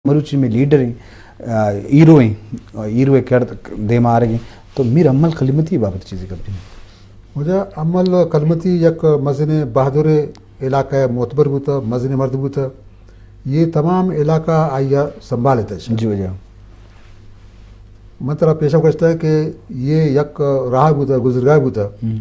مروچی میں لیڈر ہیں، آ، ہیرو ہیں، آ، ہیرو ءِ کرد دیما آرگ ہیں۔ تو میر امل کلمتی بابت چیزے گپ جنیں۔ واجہ امل کلمتی یک مزنیں بہادر علاقہ ءِ معتبر بوتا، مزنیں مرد بوتا۔ یہ تمام علاقہ آئی ءَ سنبھالتا۔ جی واجہ۔ من ترا پیشا گوشتا کہ یہ یک راہ بوتا، گزرگاہ بوتا۔ ہم۔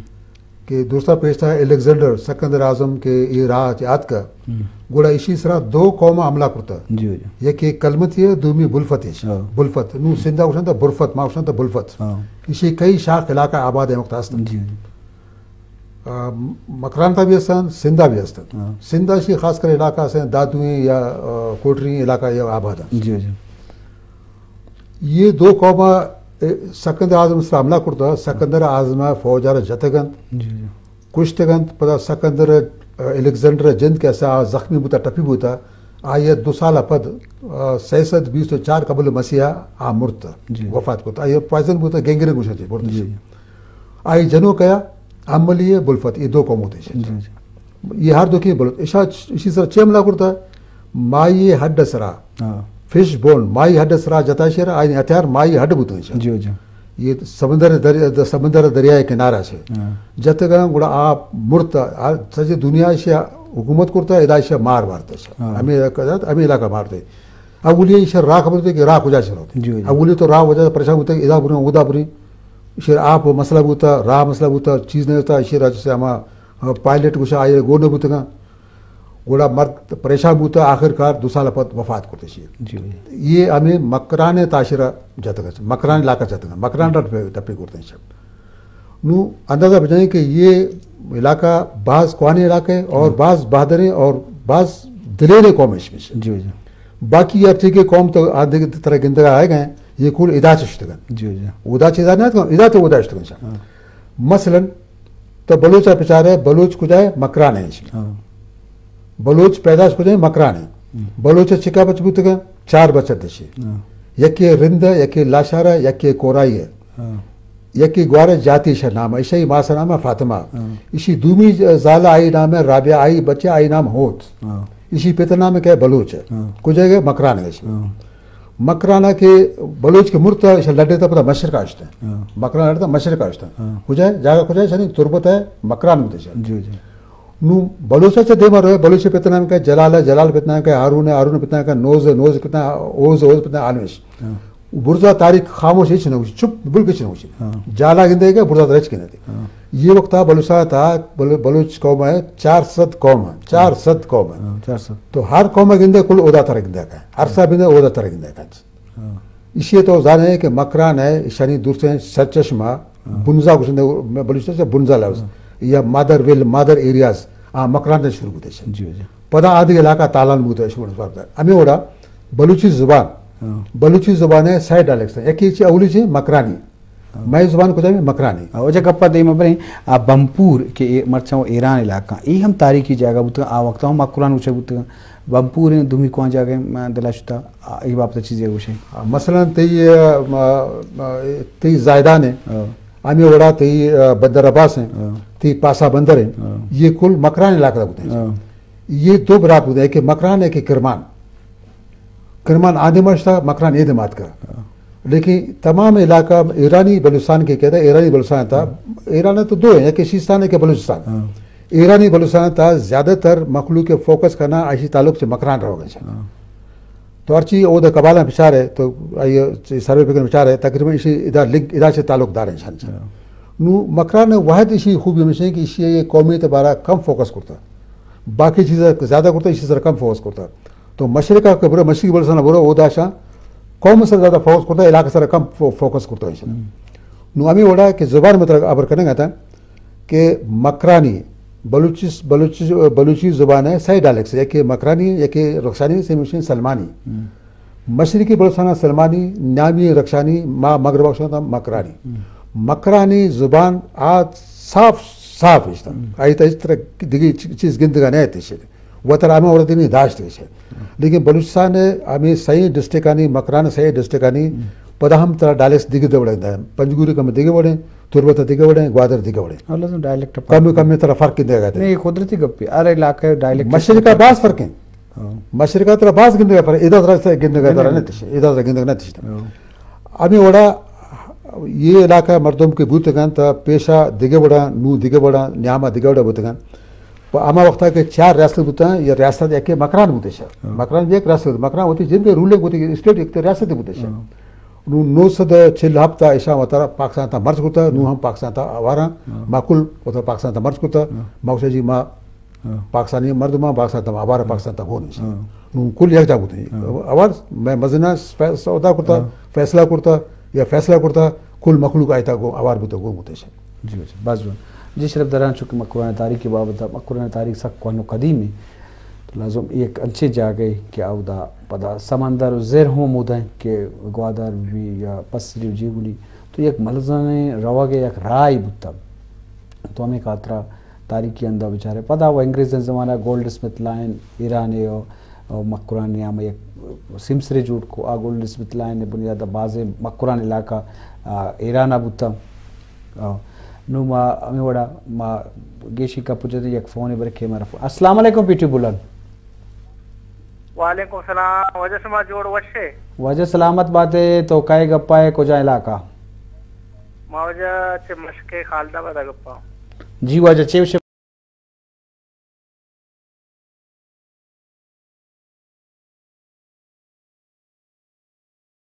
کہ درستا پیش تھا الیگزینڈر سکندر اعظم کہ اے راہ چہ آتکا، ہم۔ گڑا ایشی سرا دو قوم حملہ کرتا۔ جی، جی۔ یکے کلمتی ہے، دومی بلفت ہے۔ ہاں۔ بلفت۔ نو سندھا گوشنتا برفت، ما گوشنتا بلفت۔ ہاں۔ ایشی کئی شاخ علاقہ آباد ہے وقت ہستن۔ جی، جی۔ آ، مکران تا بھی ہستن، سندھا بھی ہستن۔ ہاں۔ سندھا ایشی خاص کر علاقہ سے دادویں یا، آ، کوٹری علاقہ یا آباد ہے۔ جی، جی۔ یہ دو قوم، اے، سکندر اعظم سرا حملہ کرتا، سکندر اعظم فوج را جتگنت، جی، جی۔ کشتگنت، پدا سکندر، اے، الیگزینڈر جند کہ اسا زخمی بوتا، ٹپی بوتا، آئی دو سال پد، اے، سئے سد بیست و چار قبل مسیح آ مرتا، جی۔ وفات کرتا۔ آئی پوائزن بوتا، گینگرین گوشا چی، مرتا۔ جی۔ آئی جنو کیا، عملی بلفت، یہ دو قوم ہوتے ہیں۔ جی، جی۔ یہ ہر دو کی بلفت، اشا، اسی سر چھ حملہ کرتا، مائی ہڈ سرا۔ ہاں۔ فش بون، مائی ہڈ سرا جتا شر، آئی ہتھیار مائی ہڈ بوتن شر۔ جی، جی۔ یہ سمندر در-، سمندر دریائے کنارہ سے۔ ہاں۔ جتگا گڑا آپ مرتا، آ، سجے دنیا سے حکومت کرتا، ادا سے مار مارتا شر۔ ہاں۔ ہمیں، ہمیں علاقہ مارتے۔ اولی شر راہ خبر تے کہ راہ کجا سے ہوتے۔ جی، جی۔ اولی تو راہ وجہ پریشان ہوتا کہ ادا بریں، ادا بریں۔ شر آپ مسئلہ بوتا، راہ مسئلہ بوتا، چیز نہیں ہوتا، شر جیسے ہما، آ، پائلٹ گوشا آئے گو نہ بوتگا۔ گڑا مرد پریشان بوتا، آخر کار دو سال پد وفات کرتے شی۔ جی، جی۔ یہ ہمیں مکران تاشرہ جتگا، مکران علاقہ جتگا، مکران ڈٹ پہ، ڈٹ پہ کرتے ہیں شب۔ نو اندازہ بجائیں کہ یہ علاقہ بعض کوانی علاقہ ہے اور ہم۔ بعض بہادریں اور بعض دلیریں قوم ہے اس میں سے۔ جی، جی۔ باقی ہر چیز کے قوم تو آدھے کی طرح گندگا آئے گئے، یہ کل ادا چشتگا۔ جی، جی۔ ادا چیزا نہیں آتا، ادا تو ادا چشتگا۔ ہاں۔ مثلاً تو بلوچ ءَ بچارے، بلوچ کجا ہے؟ مکران ہے۔ ہاں۔ بلوچ پیداش کجا ہے؟ مکران ہے۔ ہم۔ بلوچ چکا بچ بوتگا؟ چار بچ دشی۔ ہاں۔ یکے رند ہے، یکے لاشار ہے، یکے کورائی ہے۔ ہاں۔ یکے گوارے جاتی شہ نام ہے، اشی ماس نام ہے فاطمہ۔ ہاں۔ اشی دومی زال آئی نام ہے رابعہ، آئی بچے آئی نام ہوت۔ ہاں۔ اشی پت نام ہے کہ بلوچ ہے۔ ہاں۔ کجا ہے؟ مکران ہے۔ ہاں۔ مکران کہ بلوچ کہ مرتا، ایشا لڈے تا پدا مشرق آشتا۔ ہاں۔ مکران لڈے تا مشرق آشتا۔ ہاں۔ کجا ہے؟ جاگہ کجا ہے؟ شنی تربت ہے، مکران بوتے شاہ۔ جی، جی۔ نو بلوچ چا دیما روے، بلوچ پت نام کا جلال ہے، جلال پت نام کا ہارون ہے، ہارون پت نام کا نوز ہے، نوز پت نام اوز، اوز پت نام آلوش۔ ہاں۔ برزا تاریخ خاموش ہچ نہ ہوشی، چپ بالکل ہچ نہ ہوشی۔ ہاں۔ جالا گندے کہ برزا درچ گندے۔ ہاں۔ یہ وقت بلوچستان تا بل-، بلوچ قوم ہے، چار سد قوم ہے، چار سد قوم ہے۔ ہاں، چار سد۔ تو ہر قوم گندے کل اودا تر گندے کا۔ ہر سا بندے اودا تر گندے کا۔ ہاں۔ ایشی تو زانے کہ مکران ہے، ایشانی درستیں سرچشمہ، ہاں۔ بنزا گوشندے، بلوچستان سے بنزا لفظ، ہاں۔ یا مادر ویل، مادر ایریاز، آ، مکران سے شروع بوتے شے۔ جی، جی۔ پدا آدگہ علاقہ تالان بوتے شروع بوتے۔ ہمیں وڑا بلوچی زبان، ہاں۔ بلوچی زبان ہے سائے ڈائلیکٹس ہے، یکی چی اولی چی مکرانی۔ ہاں۔ مئے زبان کجا ہے؟ مکرانی۔ ہاں، واجہ گپا دیما بریں، آ، بمپور کہ اے مرچاں ایران علاقہ، اے ہم تاریخی جاگہ بوتگا، آ وقت ہم مکران گوشگ بوتگا۔ بمپور ہیں، دومی کوان جاگہ ہیں، من دلا شتا، آ، اے بابت چیزے گوشے۔ آ، مثلاً تئی، آ، آ، تئی زاہدان ہیں، ہاں۔ ہمیں وڑا تئی، آ، بندر عباس ہیں، ہاں۔ تئی پاسا بندر ہیں، ہاں۔ یہ کل مکران علاقہ بوتے ہیں۔ ہاں۔ یہ دو برات بوتے ہیں، کہ مکران ہے کہ کرمان۔ کرمان آدم اشتا، مکران اے دمات کا۔ ہاں۔ لیکن تمام علاقہ ایرانی بلوچستان کے کہتا ہے، ایرانی بلوچستان تھا۔ ہاں۔ ایران تو دو ہیں، کہ سیستان ہے کہ بلوچستان۔ ہاں۔ ایرانی بلوچستان تھا زیادہ تر مخلوق کے فوکس کرنا ایسی تعلق سے مکران رہو گئے۔ ہاں۔ تو ہرچی او دا قبالہ بچار ہے، تو آئی سروے پکن بچار ہے، تقریباً اسی ادا لنک، ادا سے تعلق دار ہیں شان سے۔ ہاں۔ نو مکران واحد اسی خوبی ہمیشہ ہے کہ اسی یہ قومی اعتبارہ کم فوکس کرتا۔ باقی چیزیں زیادہ کرتا، اسی سر کم فوکس کرتا۔ تو مشرق کا برو، مشرقی بلوچستان برو، او داشا قوم سر زیادہ فوکس کرتا، علاقہ سر کم فو-، فوکس کرتا ہے۔ ہم۔ نو ہمیں وڑا کہ زبان مطلب ابر کرنے گا تھا کہ مکرانی، بلوچی، بلوچی، بلوچی زبان ہے، سائے ڈائلیکٹس ہے، یکے مکرانی، یکے رخشانی، سے مشین سلمانی۔ ہم۔ مشرقی بلوچستان سلمانی، نیامی رخشانی، ما مغرب بخشان مکرانی۔ ہم۔ مکرانی زبان آ صاف، صاف اشتا۔ ہم۔ آئی تا اس طرح دیگه چ-، چیز گندگا نہیں تیشے۔ وتر ہمیں وڑ دینی داشت گشے۔ لیکن بلوچستان ہے، ہمیں سئیں ڈسٹرکٹانی، مکران سئیں ڈسٹرکٹانی، ہم۔ پدا ہم ترا ڈائلیکٹس دگہ دے وڑے دا۔ پنجگوری کم دگہ وڑے، تربت دگہ وڑے، گوادر دگہ وڑے۔ ہاں، لازم ڈائلیکٹ کم کم ترا فرق دے گا۔ نہیں، قدرتی گپی، ہر علاقہ ڈائلیکٹ مشرق کا باز فرق ہے۔ ہاں۔ مشرق ءَ ترا باز گندگ ءَ، پر ادا ترا گندگ ءَ ترا نہ تش، ادا ترا گندگ نہ تش۔ ہاں۔ ہمے وڑا یہ علاقہ مردم کہ بوتگ انت، پیشا دگہ وڑا، نوں دگہ وڑا، نیاما دگہ وڑا بوتگ انت۔ پہ ہما وقتا کہ چار ریاست بوتاں، یا ریاست یکے مکران بوتش۔ ہاں۔ مکران بھی یک ریاست، مکران وتی جند ءِ رولنگ بوتگ، اسٹیٹ یک ریاست بوتش۔ ہاں۔ نوں نو سد چل ہپت ءَ ایشاں وتارا پاکستان تا مرچ کرتا، نوں ہم پاکستان تا آواراں، ہاں۔ ما کل وتارا پاکستان تا مرچ کرتا، ہاں۔ ما گوشا جی ما ہاں۔ پاکستانی مردماں، پاکستان تا آوار، ہاں۔ پاکستان تا گون ایشاں۔ ہاں۔ نوں کل یک جا بوتیں۔ ہاں۔ آوار میں مزنا فیصلہ کرتا، ہاں۔ فیصلہ کرتا، یا فیصلہ کرتا، کل مخلوق آئی تا گو آوار بوتا، گون بوتش۔ جی، جی، باز جوان۔ جی، شرف دران، چونکہ مکران تاریخ بابت، مکران تاریخ سک کوہن و قدیم ہے۔ تو لازم یک انچیں جاگہے کہ اودا پدا سمندر و زر ہم ہمودا انت کہ گوادر بی یا پسری و جیگلی، تو یک ملزمیں روگ ءِ یک راہے بوتگ۔ تو ہمے خاطرا تاریخی ہندا بچارے۔ پدا و انگریزیں زمانہ گولڈ سمتھ لائن ایران ءَ و، و مکران نیام یک سیمسرے جوڑ کو۔ آ گولڈ سمتھ لائن ءِ بنیاد ءَ بازیں مکران علاقہ، آ، ایران ءَ بوتگ۔ آ، نوں ما ہمے وڑا ما گیشی کپ جت، یک فونے برے کہ مارا فون۔ السلام علیکم پی ٹی بلند۔ وعلیکم السلام، واجہ شما جوڑ وش ئے؟ واجہ سلامت باتے، تو کئے گپا ئے، کجا علاقہ؟ ما واجہ چہ مشکے خالد آباد ءَ گپا۔ جی واجہ، چے وش